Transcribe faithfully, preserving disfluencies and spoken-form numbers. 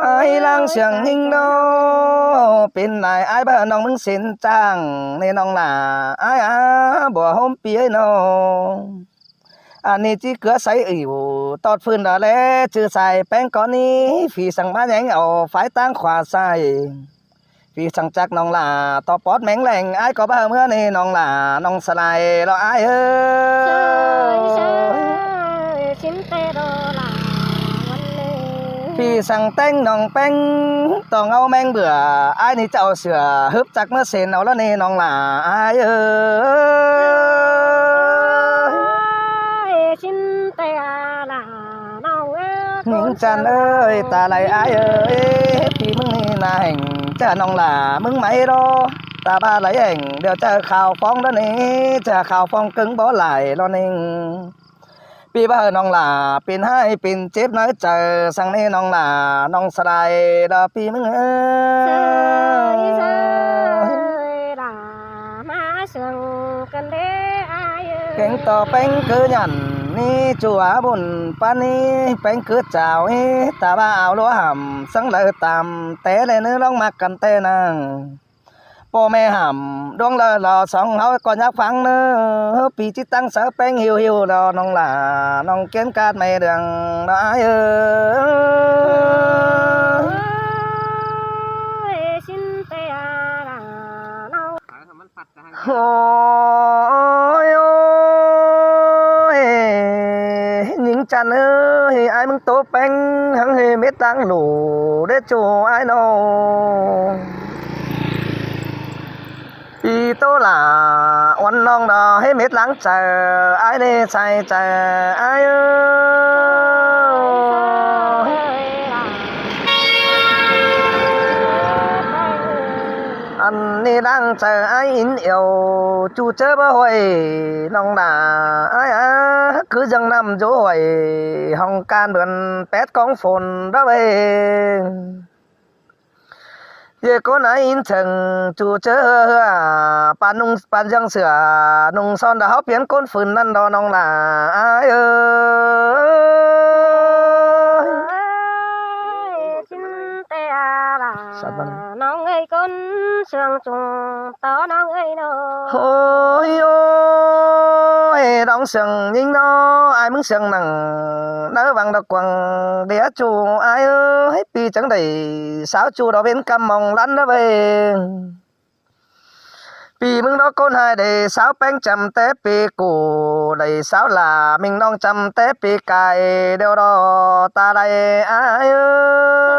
Ái ꞌláng siêng ꞌnhính ꞌnớ, pên lai ái báu ꞌnọng ꞌmứng sên chang ꞌnị ꞌnọng lả. Ái a, bua ꞌhôm pi ới ꞌnớ. Ăn ꞌnị ꞌchí ꞌcứa sáy ỉu tót ꞌphưn đa ꞌlé ꞌchư sai ꞌpéng cón ꞌnị, phi săng ꞌmá ꞌnhéng au phái ꞌtáng khua sai. Phi săng chắc ꞌnọng lả tó pót méng ꞌlẹng, ái ꞌcọ báu ꞌmứa ꞌnị ꞌnọng lả, ꞌnọng sa lai lo ái ới. Phi săng ꞌtếng ꞌnọng ꞌpéng, ꞌtọ ꞌngáu ꞌmeng bưởi, ái ꞌnị ꞌchạu sửa hớp chắc ꞌmứa sên au ꞌlớ ꞌnị ꞌnọng lả ái ới. ꞌNhính chăn ơi, ta lai ái ới, phi ꞌmứng ꞌnị na hẻng, ꞌchạ ꞌnọng lả ꞌmứng máy đó. Ta ꞌva lai hẻng, điêu ꞌchạ khảo phong đó ꞌnị, ꞌchạ khảo phong ꞌcứng bó lai lo ꞌnị. Phi báu ꞌnọng lả pên ꞌhại pên chếp ꞌnớ chaư, săng ꞌnị ꞌnọng lả, ꞌnọng sa lai đó phi ꞌmứng ới. Kéng ꞌtọ ꞌpéng cứ nhẳn ꞌnị, ꞌchu a bun ꞌpắn ꞌnị, ꞌpéng cứ chao ꞌnị, ta ꞌva au ꞌlúa hẳm, săng đaư tam té ꞌlẹ ꞌnứ ꞌlóng ꞌmặc căn té nẳng. ꞌPo ꞌme hẳm, ꞌluống đaư lo song ꞌháu ꞌcọ nhắc ꞌphắng ꞌnớ, phi ꞌchí ꞌtáng sáư ꞌpéng hiu hiu lo ꞌnọng lả, ꞌnọng kiến ꞌcát ꞌme đường đó ái ới. Ôi ôi, ꞌnhính chăn ới, ái ꞌmứng ꞌtố ꞌpéng hắng ꞌhế mết ꞌláng lủ đé ꞌchu ái ꞌnớ. Phi ꞌtố lả uôn ꞌnọng đó ꞌhế mết ꞌláng chaư, ái ꞌnị sai chaư ái ới. Ăn ꞌnị ꞌláng chaư ái ín iêu, ꞌchu ꞌchớ báu ꞌhuội ꞌnọng lả ái a, cứ dâng ꞌnặm dú ꞌhuội hong can bươn pét cóng phôn đó ꞌvạy. ꞌDê ꞌcốn ái ín cheng ꞌchu ꞌchớ ꞌhứa ꞌhứa, pán ꞌnung pán dâng sửa ꞌnung son đa ꞌháu piến ꞌcốn phưn ꞌnặn đó ꞌnọng lả ái ới. Ôi ôi, ꞌnọng siêng ꞌnhính ꞌnớ, ái ꞌmứng siêng nẳng ꞌnớ văng đó quăng đĩa ꞌchu ái ới, phi chắng đảy sáo ꞌchu đó ꞌvến ꞌcắm mong lắn đó ꞌvạy. Phi ꞌmứng đó ꞌcốn ꞌhại đảy sáo ꞌpéng chăm té phi củ, đảy sáo lả ꞌminh ꞌnọng chăm té phi cai, điêu đó ta đảy ái ới.